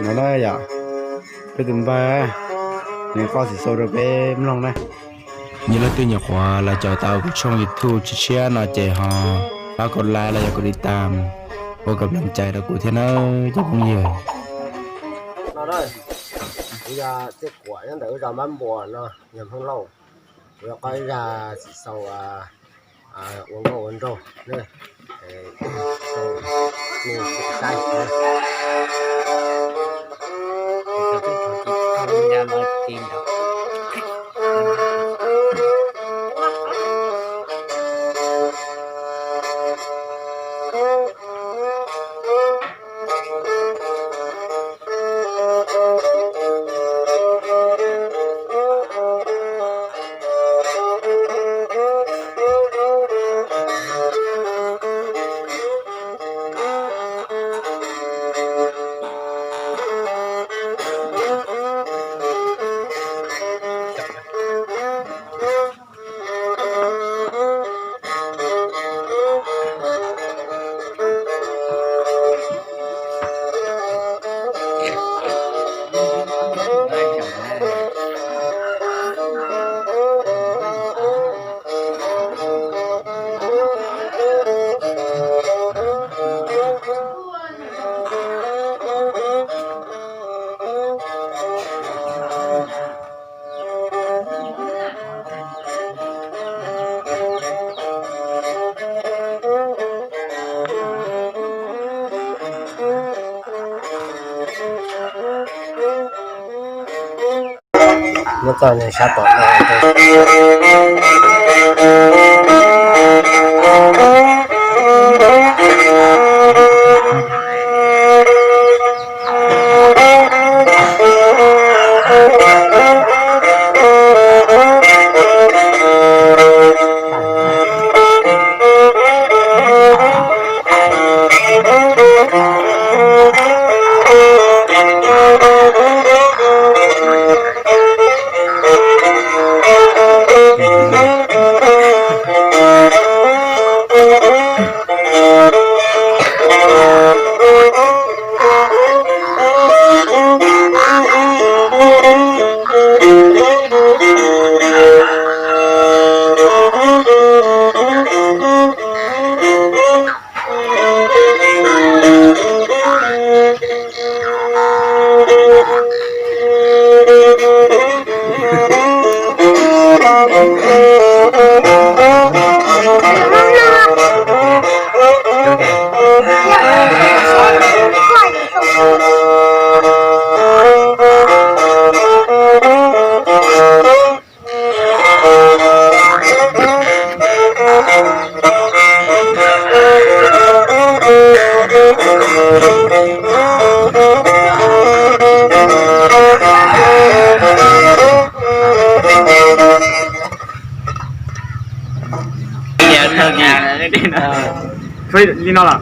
No na yom, peb tus npawg nws qoj xim xaus rau peb mloog na. Yog leej twg nyuam qhuav los caum tau kuv tshooj YouTube tshiab tshiab no ces ho pab kaum like los yog kaum tiv tam, ua kom plam cai rau kuv thiab nawb cov phooj ywg. No na, kuv yog Txiaj Kuam nyob ntawm lub zos Mab Npuas no, yog Hmoob Lauj. Kuv yuav qoj zaj xim xaus ua nkauj ua nraug, saib. Muab txog nws sab tom no. Li no los?